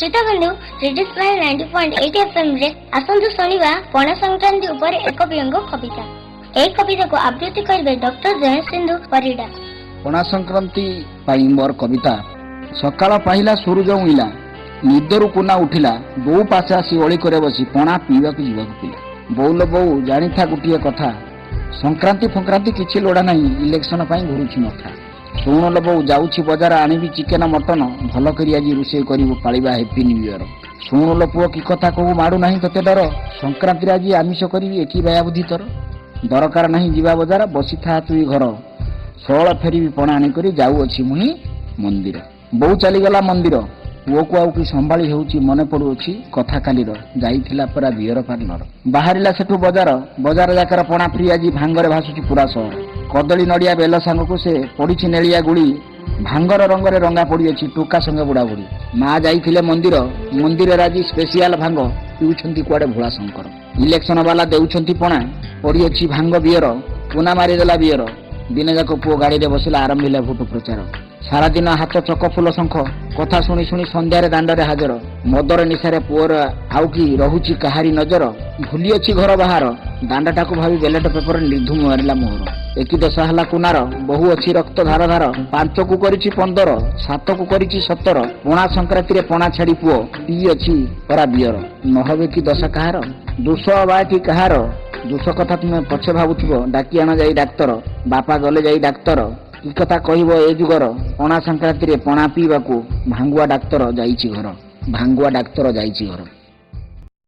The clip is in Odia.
ଶ୍ରୋତାବନ୍ଧୁ, ରେଡିଓ ସ୍ମାଇଲ୍ 90.8 ଏଫଏମ୍ ରେ ଆସନ୍ତୁ ଶୁଣିବା ପଣା ସଂକ୍ରାନ୍ତି ଉପରେ ଏକ ବ୍ୟଙ୍ଗ କବିତା। ଏହି କବିତାକୁ ଆବୃତ୍ତି କରିବେ ଡକ୍ଟର ଜୟ ସିନ୍ଧୁ ପରିଡ଼ା। ପଣା ସଂକ୍ରାନ୍ତି ପାଇଁ ମୋର କବିତା। ସକାଳ ପାହିଲା, ସୂରୁଜ ଉଇଁଲା, ନିଦରୁ କୁନା ଉଠିଲା। ବୋଉ ପାଶେ ଆସି ଅଳିକରେ ବସି ପଣା ପିଇବାକୁ ଯିବାକୁ ପିଲା। ବୋଉଲ ବୋଉ, ଜାଣିଥା ଗୋଟିଏ କଥା, ସଂକ୍ରାନ୍ତି ଫକ୍ରାନ୍ତି କିଛି ଲୋଡ଼ା ନାହିଁ, ଇଲେକ୍ସନ ପାଇଁ ଘୁରୁଛି ମଥା। ଶୁଣଲ ବୋଉ, ଯାଉଛି ବଜାର, ଆଣିବି ଚିକେନ ମଟନ, ଭଲ କରି ଆଜି ରୋଷେଇ କରିବୁ, ପାଳିବା ହେପି ନ୍ୟୁ ଇୟର। ଶୁଣୁଲ ପୁଅ, କି କଥା କହୁ, ମାଡୁ ନାହିଁ ତତେ ଡର? ସଂକ୍ରାନ୍ତିରେ ଆଜି ଆମିଷ କରିବି, ଏକି ବାୟା ବୁଦ୍ଧି ତୋର? ଦରକାର ନାହିଁ ଯିବା ବଜାର, ବସିଥା ତୁଇ ଘର, ସଅଳ ଫେରିବି ପଣା ଆଣିକରି, ଯାଉଅଛି ମୁହିଁ ମନ୍ଦିର। ବୋଉ ଚାଲିଗଲା ମନ୍ଦିର, ପୁଅକୁ ଆଉ କି ସମ୍ଭାଳି ହେଉଛି? ମନେ ପଡୁଅଛି କଥା କାଲିର, ଯାଇଥିଲା ପରା ବିୟର ପାର୍ଲର। ବାହାରିଲା ସେଠୁ ବଜାର, ବଜାର ଯାକର ପଣା ଫ୍ରି ଆଜି, ଭାଙ୍ଗରେ ଭାସୁଛି ପୁରା ସହର। କଦଳୀ ନଡିଆ ବେଲ ସାଙ୍ଗକୁ ସେ ପଡିଛି ନେଳିଆ ଗୁଳି, ଭାଙ୍ଗର ରଙ୍ଗରେ ରଙ୍ଗା ପଡିଅଛି ଟୋକା ସଙ୍ଗେ ବୁଢା ବୁଢୀ। ମା ଯାଇଥିଲେ ମନ୍ଦିର, ମନ୍ଦିରରେ ଆଜି ସ୍ପେସିଆଲ ଭାଙ୍ଗ ପିଉଛନ୍ତି କୁଆଡେ ଭୋଳା ଶଙ୍କର। ଇଲେକ୍ସନ ବାଲା ଦେଉଛନ୍ତି ପଣା, ପଡିଅଛି ଭାଙ୍ଗ ବିୟର, କୁନା ମାରିଦେଲା ବିୟର। ଦିନ ଯାକ ପୁଅ ଗାଡିରେ ବସିଲା, ଆରମ୍ଭିଲା ଭୋଟ ପ୍ରଚାର। ସାରାଦିନ ହାତ ଚକ ଫୁଲ ଶଙ୍ଖ, କଥା ଶୁଣି ଶୁଣି ସନ୍ଧ୍ୟାରେ ଦାଣ୍ଡରେ ହାଜର। ମଦର ନିଶାରେ ପୁଅର ଆଉ କି ରହୁଛି କାହାରି ନଜର? ଭୁଲିଅଛି ଘର ବାହାର, ଦାଣ୍ଡଟାକୁ ଭାବି ବେଲେଟ ପେପର ନିର୍ଦ୍ଧୁମ ମାରିଲା ମୋହର। ଏକି ଦଶା ହେଲା କୁନାର, ବହୁ ଅଛି ରକ୍ତ ଧାର ଧାର, 5କୁ କରିଛି 15, 7କୁ କରିଛି 17। ପଣା ସଂକ୍ରାନ୍ତିରେ ପଣା ଛାଡି ପୁଅ ପିଇଅଛି ପରା ବିୟର, ନହବେ କି ଦଶା କାହାର? ଦୋଷ ଅବା ଏଠି କାହାର? ଦୋଷ କଥା ତୁମେ ପଛେ ଭାବୁଥିବ, ଡାକି ଆଣ ଯାଇ ଡାକ୍ତର। ବାପା ଗଲେ ଯାଇ ଡାକ୍ତର, କି କଥା କହିବ ଏ ଯୁଗର? ପଣା ସଂକ୍ରାନ୍ତିରେ ପଣା ପିଇବାକୁ ଭାଙ୍ଗୁଆ ଡାକ୍ତର ଯାଇଛି ଘର, ଭାଙ୍ଗୁଆ ଡାକ୍ତର ଯାଇଛି ଘର।